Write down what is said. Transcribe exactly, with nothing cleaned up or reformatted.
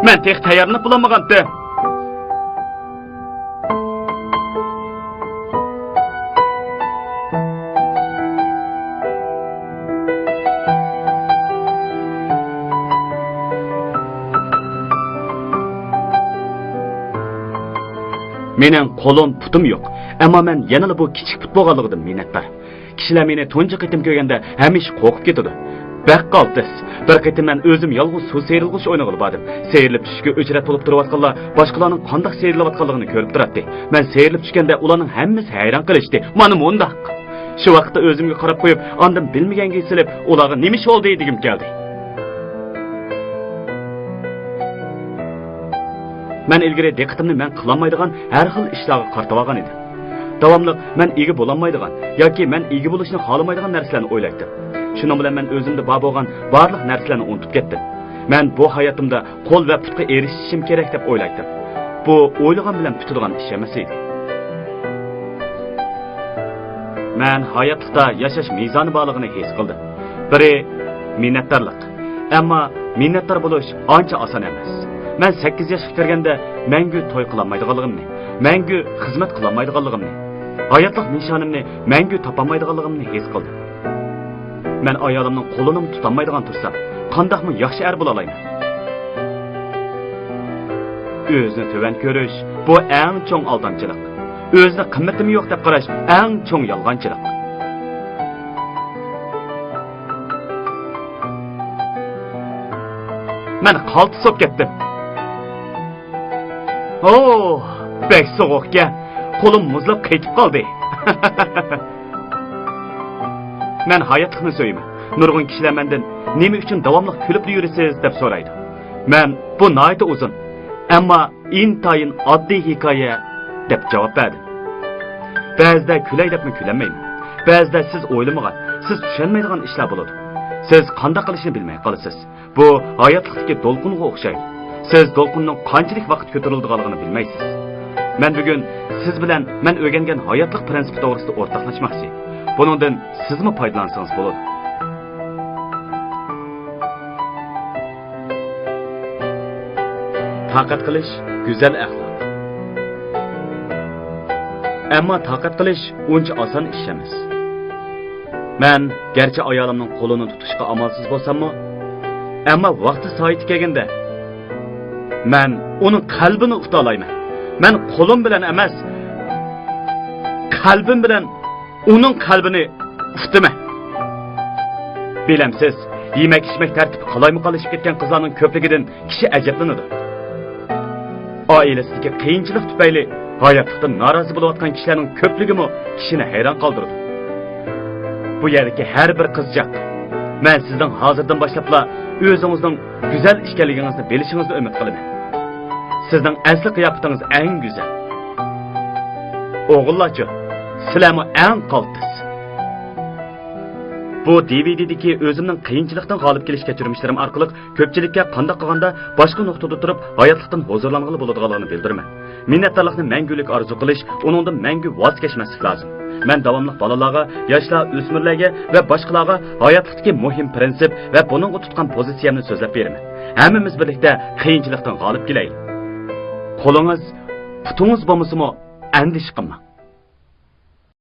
مەن تېخى تەييارلىنىپ بولالمىغانتىم. مېنىڭ قولۇم، پۇتۇم يوق، ئەمما مەن يەنىلا بۇ كىچىك پۇت بولغانلىقىدىن مىننەتدار. كىشىلەر مېنى تۇنجى قېتىم كۆرگەندە ھەمىشە قورقۇپ كېتىدۇ. بەك قالتىس. بىر قېتىم مەن ئۆزۈم يالغۇز سۇ سىيرىلغۇچ ئوينىغىلى باردىم. سىيرىلىپ چۈشۈشكە ئۆچرەت بولۇپ تۇرۇۋاتقانلار باشقىلارنىڭ قانداق سىيرىلىۋاتقانلىقىنى كۆرۈپ تۇراتتى. مەن سىيرىلىپ چۈشكەندە ئۇلارنىڭ ھەممىسى ھەيران قېلىشتى. مانا مۇنداق. شۇ ۋاقىتتا ئۆزۈمگە قاراپ قويۇپ، ئاندىن بىلمىگەنگە سېلىپ، ئۇلارغا نېمە ئىش بولدى دېگۈم كەلدى. مەن ئىلگىرى دىققىتىمنى مەن قىلالمايدىغان ھەر خىل ئىشلارغا قارىتىۋالغان ئىدىم. داۋاملىق مەن ئىگە بولالمايدىغان ياكى مەن ئىگە بولۇشنى خالىمايدىغان نەرسىلەرنى ئويلايتتىم. شۇنىڭ بىلەن مەن ئۆزۈمدە بار بولغان بارلىق نەرسىلەرنى ئۇنتۇپ كەتتىم. مەن بۇ ھاياتىمدا قول ۋە پۇتقا ئېرىشىشىم كېرەك دەپ ئويلايتتىم. بۇ ئويلىغان بىلەن پۈتىدىغان ئىش ئەمەس ئىدى. مەن ھاياتلىقتا ياشاش مىزانى بارلىقىنى ھېس قىلدىم. بىرى، مىننەتدارلىق. ئەمما مىننەتدار بولۇش ئانچە ئاسان ئەمەس. مەن سەككىز ياشقا كىرگەندە مەڭگۈ توي قىلالمايدىغانلىقىمنى، مەڭگۈ خىزمەت قىلالمايدىغانلىقىمنى، ھاياتلىق نىشانىمنى مەڭگۈ تاپالمايدىغانلىقىمنى ھېس قىلدىم. مەن ئايالىمنىڭ قولىنىمۇ تۇتالمايدىغان تۇرسام، قانداقمۇ ياخشى ئەر بولالايمەن؟ ئۆزىنى تۆۋەن كۆرۈش، بۇ ئەڭ چوڭ ئالدامچىلىق. ئۆزىنىڭ قىممىتىمۇ يوق دەپ قاراش ئەڭ چوڭ يالغانچىلىق. مەن قالتىس بولۇپ كەتتىم. ئوھ، بەك سوغۇقكەن. قولۇم مۇزلاپ قېتىپ قالدى. مەن ھاياتلىقنى سۆيىمەن. نۇرغۇن كىشىلەر مەندىن، «نېمە ئۈچۈن داۋاملىق كۈلۈپلا يۈرىسىز؟» دەپ سورايدۇ. مەن، «بۇ ناھايىتى ئۇزۇن، ئەمما ئىنتايىن ئاددىي ھېكايە» دەپ جاۋاب بەردىم. بەزىدە كۈلەي دەپمۇ كۈلەلمەيمەن. بەزىدە سىز ئويلىمىغان، سىز چۈشەنمەيدىغان ئىشلار بولىدۇ. سىز قانداق قىلىشنى بىلمەي قالىسىز. بۇ ھاياتلىقتىكى دولقۇنغا ئوخشايدۇ. سىز دولقۇننىڭ قانچىلىك ۋاقىت كۆتۈرۈلىدىغانلىقىنى بىلمەيسىز. مەن بۈگۈن سىز بىلەن مەن ئۆگەنگەن ھاياتلىق پىرىنسىپى توغرىسىدا ئورتاقلاشماقچى. بۇنىڭدىن سىزمۇ پايدىلانسىڭىز بولىدۇ. تاقەت قىلىش گۈزەل ئەخلاق. ئەمما تاقەت قىلىش ئۇنچە ئاسان ئىش ئەمەس. مەن گەرچە ئايالىمنىڭ قولىنى تۇتۇشقا ئامالسىز بولساممۇ، ئەمما ۋاقتى سائىتى كەلگەندە، مەن ئۇنىڭ قەلبىنى ئۇتالايمەن. مەن قولۇم بىلەن ئەمەس، قەلبىم بىلەن ئۇنىڭ قەلبىنى ئۇتىمەن. بىلەمسىز، يېمەك-ئىچمەك تەرتىپى قالايمىقانلىشىپ كەتكەن قىزلارنىڭ كۆپلۈكىدىن كىشى ئەجەبلىنىدۇ. ئائىلىسىدىكى قىيىنچىلىق تۈپەيلى ھاياتلىقتىن نارازى بولۇۋاتقان كىشىلەرنىڭ كۆپلۈكىمۇ كىشىنى ھەيران قالدۇرىدۇ. بۇ يەردىكى ھەر بىر قىزچاق، مەن سىزنىڭ ھازىردىن باشلاپلا ئۆزىڭىزنىڭ گۈزەل ئىكەنلىكىڭىزنى بىلىشىڭىزنى ئۈمىد قىلىمەن. سىزنىڭ ئەسلى قىياپىتىڭىز ئەڭ گۈزەل. ئوغۇللارچۇ، سىلەرمۇ ئەڭ قالتىس. بۇ دى ۋى دىدىكى ئۆزۈمنىڭ قىيىنچىلىقتىن غالىب كېلىش كەچۈرمىشلىرىم ئارقىلىق كۆپچىلىككە قانداق قىلغاندا باشقا نۇقتىدا تۇرۇپ ھاياتلىقتىن ھۇزۇرلانغىلى بولىدىغانلىقىنى بىلدۈرىمەن. مىننەتدارلىقنى مەڭگۈلۈك ئارزۇ قىلىش، ئۇنىڭدىن مەڭگۈ ۋاز كەچمەسلىك لازىم. مەن داۋاملىق بالىلارغا، ياشلار، ئۆسمۈرلەرگە ۋە باشقىلارغا ھاياتلىقتىكى مۇھىم پىرىنسىپ ۋە بۇنىڭغا تۇتقان پوزىتسىيەمنى سۆزلەپ بېرىمەن. ھەممىمىز بىرلىكتە قىيىنچىلىقتىن غالىب كېلەيلى. قولىڭىز، پۇتىڭىز بولمىسىمۇ، ئەندىشە قىلماڭ.